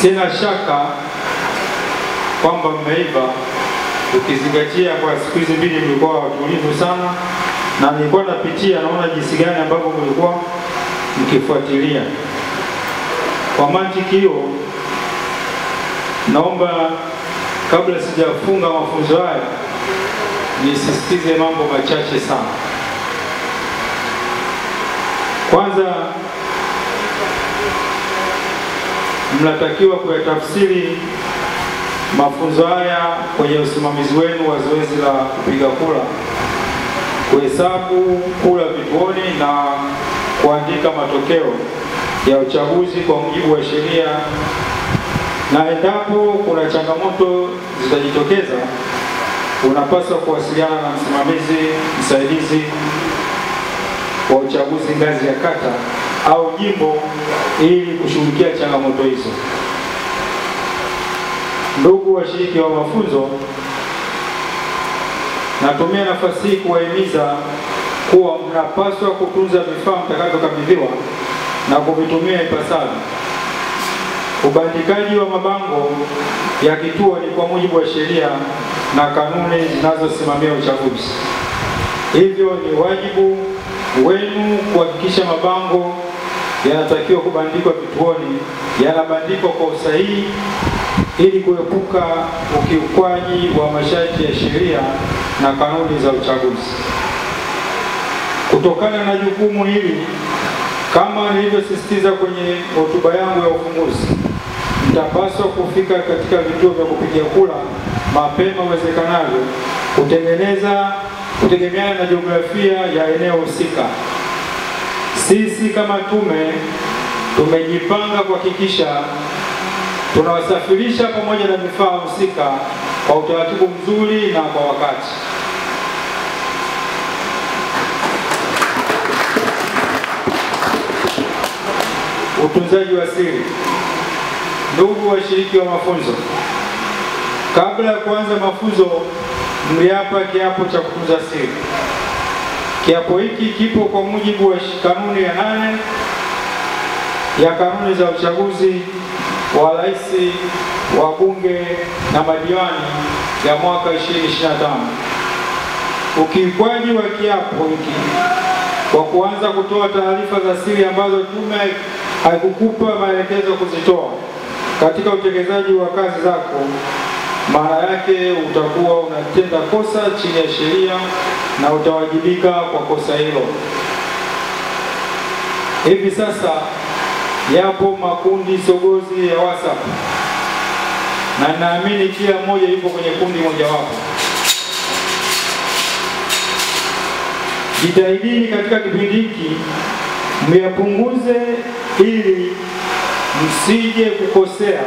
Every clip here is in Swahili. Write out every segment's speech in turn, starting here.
Sina shaka kwamba mmeiva, ukizingatia kwa siku hizi mbili mlikuwa watulivu sana, na nilikuwa napitia naona jinsi gani ambavyo mlikuwa mkifuatilia. Kwa mantiki hiyo, naomba kabla sijafunga mafunzo haya nisisitize mambo machache sana. Kwanza, mnatakiwa kuyatafsiri mafunzo haya kwenye usimamizi wenu wa zoezi la kupiga kura, kuhesabu kura vituoni na kuandika matokeo ya uchaguzi kwa mujibu wa sheria, na endapo kuna changamoto zitajitokeza, unapaswa kuwasiliana na msimamizi msaidizi wa uchaguzi ngazi ya kata au jimbo ili kushughulikia changamoto hizo. Ndugu washiriki wa mafunzo, natumia nafasi hii kuwahimiza kuwa mnapaswa kutunza vifaa mtakavyokabidhiwa na kuvitumia ipasavyo. Ubandikaji wa mabango ya kituo ni kwa mujibu wa sheria na kanuni zinazosimamia uchaguzi. Hivyo ni wajibu wenu kuhakikisha mabango yanatakiwa kubandikwa vituoni yanabandikwa kwa usahihi ili kuepuka ukiukwaji wa masharti ya sheria na kanuni za uchaguzi. Kutokana na jukumu hili, kama nilivyosisitiza kwenye hotuba yangu ya ufunguzi, mtapaswa kufika katika vituo vya kupigia kura mapema iwezekanavyo, kutegemeana na jiografia ya eneo husika. Sisi kama tume tumejipanga kuhakikisha tunawasafirisha pamoja na vifaa husika kwa utaratibu mzuri na kwa wakati. Utunzaji wa siri. Ndugu washiriki wa mafunzo, kabla ya kuanza mafunzo mliapa kiapo cha kutunza siri. Kiapo hiki kipo kwa mujibu wa kanuni ya 8 ya kanuni za uchaguzi wa rais, wa bunge na madiwani ya mwaka 2025. Ukiukwaji wa kiapo hiki kwa kuanza kutoa taarifa za siri ambazo tume haikukupa maelekezo kuzitoa katika utekelezaji wa kazi zako, maana yake utakuwa unatenda kosa chini ya sheria na utawajibika kwa kosa hilo. Hivi sasa yapo makundi sogozi ya WhatsApp, na naamini kila mmoja yupo kwenye kundi mojawapo. Jitahidini katika kipindi hiki myapunguze ili msije kukosea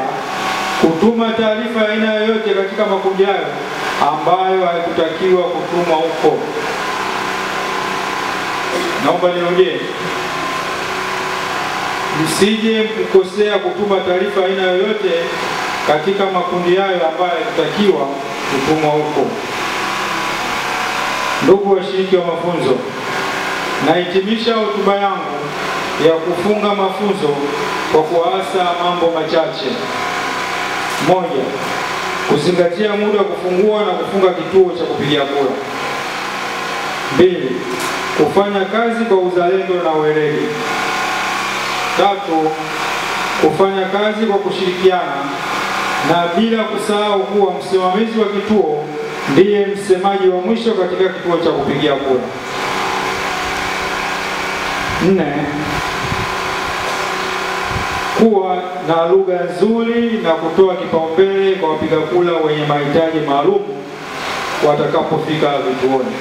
kutuma taarifa ya aina yoyote katika makundi hayo ambayo haikutakiwa kutumwa huko. Naomba nirudie. Msije kukosea kutuma taarifa aina yoyote katika makundi hayo ambayo haikutakiwa kutumwa huko. Ndugu washiriki wa mafunzo, nahitimisha hotuba yangu ya kufunga mafunzo kwa kuasa mambo machache. 1. Kuzingatia muda wa kufungua na kufunga kituo cha kupigia kura. 2. Kufanya kazi kwa uzalendo na weledi. 3. Kufanya kazi kwa kushirikiana na bila kusahau kuwa msimamizi wa kituo ndiye msemaji wa mwisho katika kituo cha kupigia kura. 4. Kuwa na lugha nzuri na kutoa kipaumbele kwa wapiga kura wenye mahitaji maalum watakapofika vituoni.